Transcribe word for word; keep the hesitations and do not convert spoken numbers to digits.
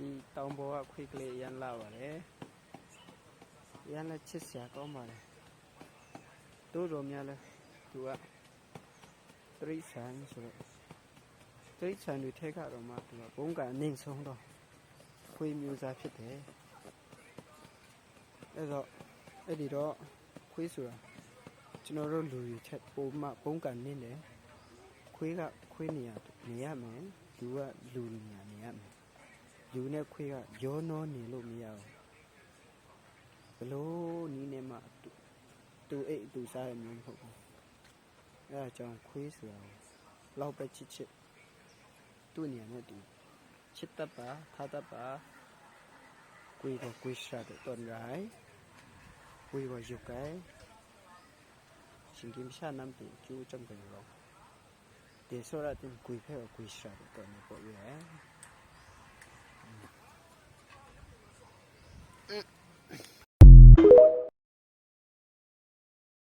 ဒီတောင်ပေါ်ကခွေးကလေး အရမ်းလှပါတယ်။ အရမ်းလည်းချစ်စရာကောင်းပါတယ်။ သို့တော်များလည်း သူက တိရစ္ဆာန်ဆိုတော့ တိရစ္ဆာန်တွေထဲကတော့မှ သူကဘုံကံအနိမ့်ဆုံးသောခွေးမျိုးစားဖြစ်တယ်။ အဲ့တော့ အဲ့ဒီတော့ ခွေးဆိုတာ ကျွန်တော်တို့လူတွေထက်ပိုမှဘုံကံနင်းတယ်။ ခွေးကခွေးနေရာနေရမယ်။ လူကလူနေရာနေရမယ်။ လူနဲ့ခွေးကရောနှောနေလို့မရဘူး။ ဘယ်လိုနည်းနဲ့မှ တူတူအိတ်တူစားရမျိုးမဟုတ်ဘူး။ အဲဒါကြောင့်ခွေးဆိုတာကို လောက်ပဲချစ်ချစ် သူ့နေရာနဲ့သူချစ်တတ်ပါ ထားတတ်ပါ။ ကိုယ်ကိုယ်ကိုယ်ရှာတဲ့တွန်းရိုင်း ကိုယ်ကိုယ်ရုပ်ကိုယ် ရှင်ကင်းမရှနမ်းတင်ကျိုးအကြောင်းကိုရော တေစောရတင်ကိုယ်ဖဲကိုယ်ရှာတဲ့တွန်းနေပေါ်ရဲ့။ อืม